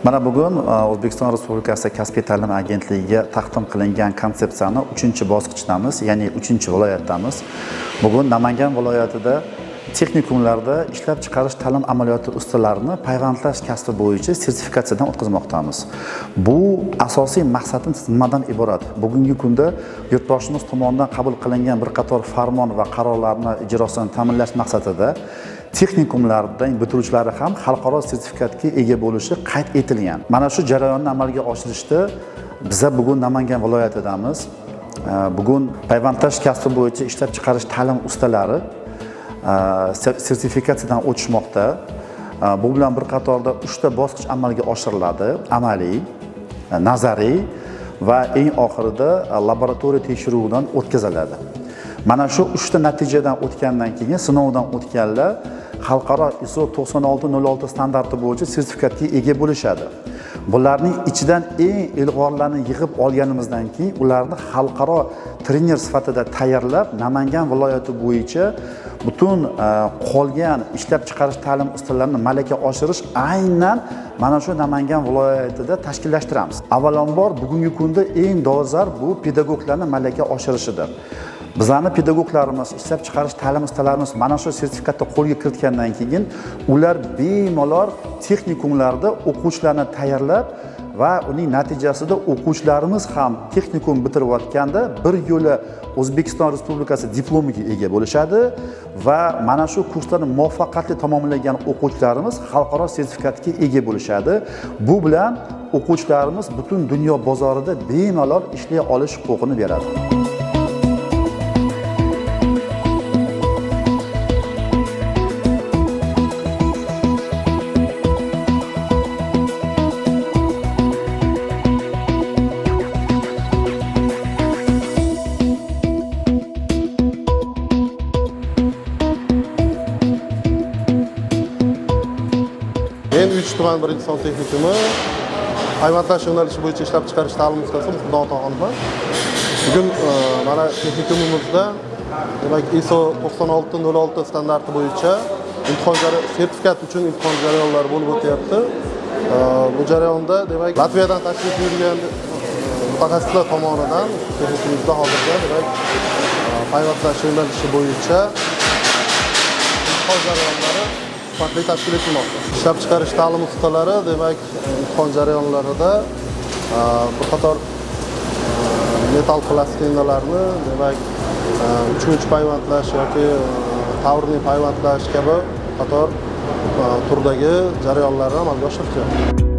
Mana bugun O'zbekiston Respublikasi Kasbiy ta'lim agentligiga taqdim qilingan konsepsiyani 3-bosqichdamiz, ya'ni 3-viloyatdamiz. Bugun Namangan viloyatida texnikumlarda ishlab chiqarish ta'lim amaliyoti ustalarini payvandlash kasbi bo'yicha sertifikatsiyadan o'tkazmoqdamiz. Bu asosiy maqsadimiz nimadan iborat? Bugungi kunda yurtboshimiz tomonidan qabul qilingan bir qator farmon va qarorlarni ijrosini ta'minlash maqsadida texnikumlardan bitiruvchilari ham xalqaro sertifikatga ega bo'lishi qayd etilgan. Mana shu jarayonni amalga oshirishda biza bugun Namangan viloyatidamiz. Bugun payvandlash kasbi bo'yicha ishlab chiqarish ta'lim ustalari sertifikatsiyadan o'tishmoqda. Bu bilan bir qatorda 3 ta bosqich amalga oshiriladi: amaliy, nazariy va eng oxirida laboratoriya tekshiruvidan o'tkaziladi. Mana shu 3 ta natijadan o'tgandan keyin, sinovdan o'tganlar xalqaro ISO 9606 standarti bo'yicha sertifikatga ega bo'lishadi. Bularning ichidan eng ilg'orlarni yig'ib olganimizdan keyin ularni xalqaro trener sifatida tayyorlab, Namangan viloyati bo'yicha butun qolgan ishlab chiqarish ta'lim ustalarini malaka oshirish aynan mana shu Namangan viloyatida tashkillashtiramiz. Avvalambor bugungi kunda eng dolzarb bu pedagoglarni malaka oshirishidir. Bizlarni pedagoglarimiz, ishlab chiqarish ta'lim ustalarimiz mana shu sertifikatni qo'lga kiritgandan keyin ular bemalol texnikumlarda o'quvchilarni tayyorlab va uning natijasida o'quvchilarimiz ham texnikum bitirayotganda bir yo'la O'zbekiston Respublikasi diplomiga ega bo'lishadi va mana shu kurslarni muvaffaqiyatli tamomlagan o'quvchilarimiz xalqaro sertifikatga ega bo'lishadi. Bu bilan o'quvchilarimiz butun dunyo bozorida bemalol ishlay olish huquqini beradi. Men 3 tuman 1-son texnikumi payvandlash yo'nalishi bo'yicha ishlab chiqarish ta'lim ustasi Muhiddin Otaxonovman. Bugun mana texnikumimizda demak ISO 9606 standarti bo'yicha imtihon sertifikat uchun imtihon jarayonlari bo'lib o'tyapti. Bu jarayonda demak Latviyadan tashrif buyurgan mutaxassislar tomonidan texnikumimizda hozirda demak payvandlash yo'nalishi bo'yicha imtihon jarayonlari sifatli tashkil etilmoqda. Ishlab chiqarish ta'lim ustalari demak imtihon jarayonlarida bir qator metal plastinalarni demak 3 payvandlash yoki tavrni payvandlash kabi qator turdagi jarayonlarni amalga oshirishadi.